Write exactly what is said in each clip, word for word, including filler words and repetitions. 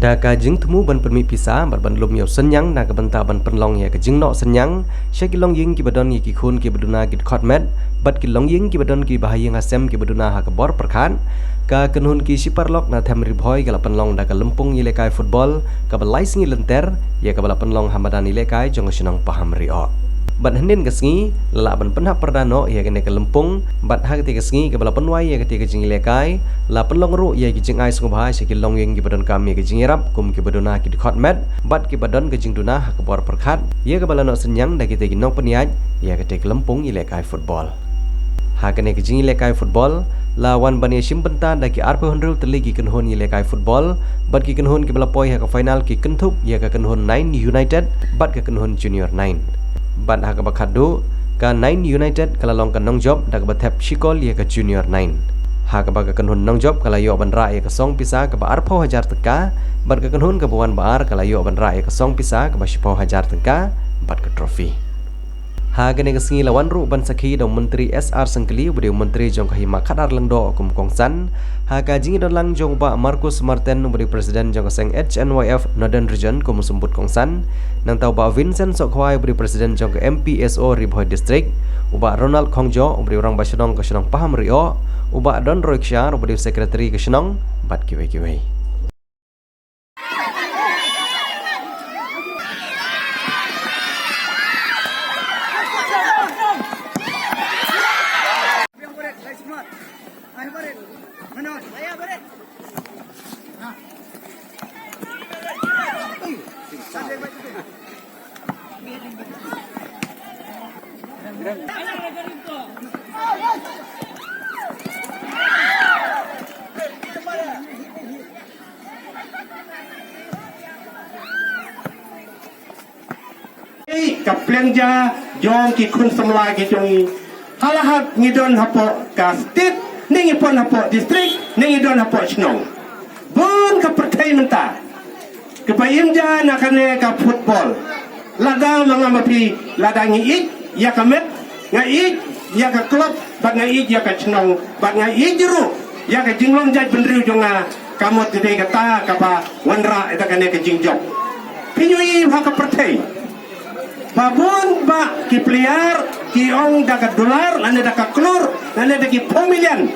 Da ka jingthmu ban pynmih pisa bad ban lum ïa u synñiang na ka bynta ban pynlong ïa ka jingnoh synñiang sha ki longïing kiba don ïa ki khun kiba duna ki dkhot met bad ki longïing kiba don kiba ha ïing ha sem kiba duna ha ka bor pyrkhat, ka kynhun ki shiparalok na Them Ri Bhoi ka la pynlong da ka lympung ïalehkai football kaba lai sngi lynter ïa kaba la pynlong ha madan ïalehkai jong ka shnong Pahamrioh. Bad hynnin ka sngi la lah ban pynhap pyrda noh ïa kane ka lympung bad ha katei ka sngi kaba la pynwai ïa katei ka jingïalehkai la pynlong ruh ïa ki jingai sngewbha sha ki longïing kiba donkam ïa ka jingïarap kum kiba duna ki dkhot met bad kiba don ka jingduna ha ka bor pyrkhat ïa kaba la noh synñiang da kitei ki nongpynïaid ïa katei ka lympung ïalehkai football. Ha kane ka jingïalehkai football la wan ban ïashim bynta da ki arphew hynriew tylli ki kynhun ïalehkai football bad ki kynhun kiba la poi ha ka final ki kynthup ïa ka kynhun Nine United bad ka kynhun Junior Nine. Bad ha kaba khatduh, ka Nine United ka la long ka nongjop da kaba thep shikol ïa ka Junior Nine. Ha kaba ka kynhun nongjop ka la ïoh ban rah ïa ka song pisa kaba arphew hajar tyngka bad ka kynhun kaba wan ba ar ka la ïoh ban rah ïa ka song pisa kaba shiphew hajar tyngka bad ka trophy. Ha kane ka sngi la wan ruh ban sakhi da u Myntri S R Syngkli uba dei u Myntri jong ka Hima Khadar Lyngdoh kum u kongsan, ha ka jingïadonlang jong u Bah Marcus Marten uba dei u President jong ka seng H N Y F Northern Region kum u symbud kongsan, nangta u Bah Vincent Sohkhwai uba dei u President jong ka M P S O Ri Bhoi District, u Bah Ronald Khongjoh uba dei u Rangbah Shnong ka shnong Pahamrioh, u Bah Don Roy Kshaw uba dei u Secretary ka shnong bad kiwei kiwei. Ka pliang ja jong ki khun samla ki jong ngi. Halor ngi don hapoh ka state, ne ngi pon hapoh district, ne ngi don hapoh shnong. Bun ka pyrthei mynta kaba im ja na kane ka football. Lada ma nga ma phi, lada ngi ïeit ïa ka met, nga ïeit ïa ka club, bad nga ïeit ïa ka shnong, bad nga ïeit ruh ïa ka jinglong jaitbynriew jong nga, ka mut ka dei kata kaba wanrah ïa kane ka jingjop. Phi ïohi ha ka pyrthei ba bun bah ki player ki ong da ka dollar lane da ka klur lane da ki phew million.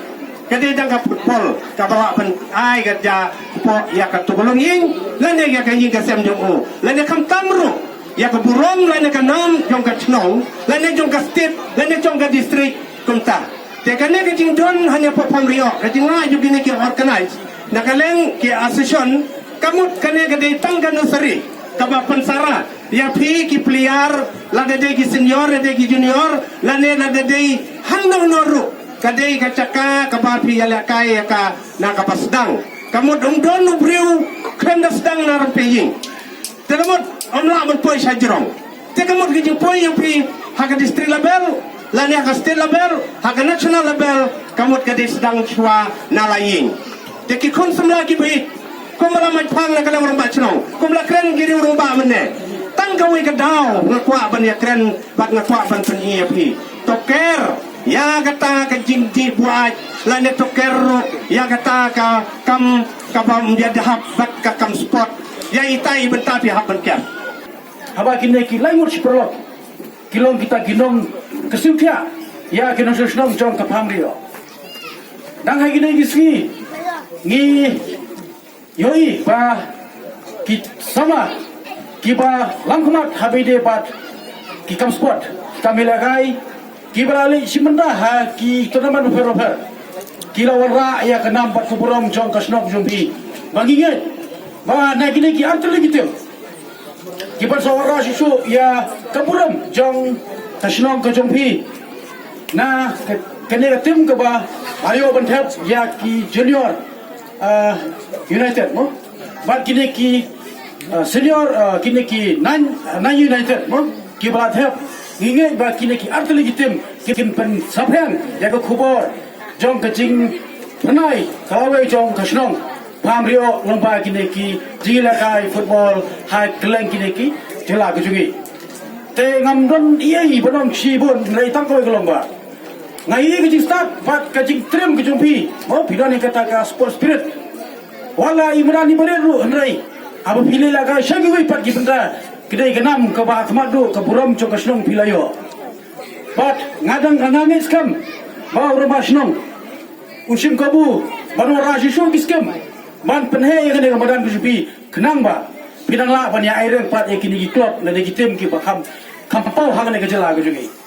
Ka dei tang ka football kaba lah ban ai ka ja hapoh ïa kato ka longïing lane ïa ka ïing ka sem jong u, lane khamtam ruh ïa ka burom lane ka nam jong ka shnong lane jong ka state lane jong ka district kumta. Te kane ka jingdon hangne hapoh Pahamrioh, ka jinglah jong kine ki organize na ka liang ki association, ka mut kane ka dei tang ka nursery kaba pynsara ïa phi ki player, lada dei ki senior, lada dei ki junior, lane lada dei hangno hangno ruh, ka dei ka jaka kaba phi ïalehkai ïa ka na kaba sdang. Ka mut ym don u briew khlem da sdang na rympei ïing. Te ka mut ym lah ban poi sha jrong. Te ka mut ka jingpoi jong phi ha ka district level lane ha ka state level, ha ka national level, ka mut ka dei sdang shuwa na la ïing. Te ki khun samla kiba ïeit, kumba la mait phang na ka liang u rangbah shnong, kumba la kren ki riew rangbah mynne, tang kawei ka daw nga kwah ban ïakren bad nga kwah ban pyni ïa phi. To ker ïa kata ka jingdih buaid lane to ker ruh ïa kata ka kam kaba ym ïa dei hap bad ka kam sport. Ïa ita i bynta phi hap ban ker. Haba kine ki lai ngut shi paralok ki long kita ki nongkyrsiew thiah ïa ki nongshong shnong jong ka Pahamrioh. Dang ha kine ki sngi ngi ïohi ba ki samla kiba lam khmat haba ïadei bad ki kam sport, ki kam ïalehkai, kiba la leit shim bynta ha ki tournament bapher bapher, ki la wanrah ïa ka nam bad ka burom jong ka shnong jong phi. Ba ngi ngeit ba na kine ki artylli ki team ki ban sa wanrah shuh shuh ïa ka burom jong ka shnong ka jong phi. Na ka, kane ka team kaba la ïoh ban thep ïa ki junior, ah, United mo, bad kine ki, ah, senior, ah, kine ki Nine, Nine United mo, kiba la thep. Ngi ngeit ba kine ki artylli ki team kin pynsaphriang ïa ka khubor jong ka jingpynai ka lawei jong ka shnong Pahamrioh lyngba kine ki jingïalehkai football ha kylleng kine ki jylla ka jong ngi. Te ngam don ei ei ban ong shibun, hynrei tang kawei ka long ba nga ïohi ka jingstad bad ka jingtriem ka jong phi, mo, phi don ïa kata ka sport spirit. Wat la i mrad i barit ruh, hynrei Haba phi leh la ka sha kiwei pat ki bynta, ka dei ka nam kaba ha khmat duh ka burom jong ka shnong phi la ïoh. Bad nga dang ka nga ngeit skhem ba u rangbah shnong un shim kabu ban wanrah shuh shuh ki skim ban pynheh ïa kane ka madan ka jong phi, khnang ba phin nang lah ban ïa aireng pat ïa kine ki club lane ki team kiba kham kham paw ha kane ka jylla ka jong ngi.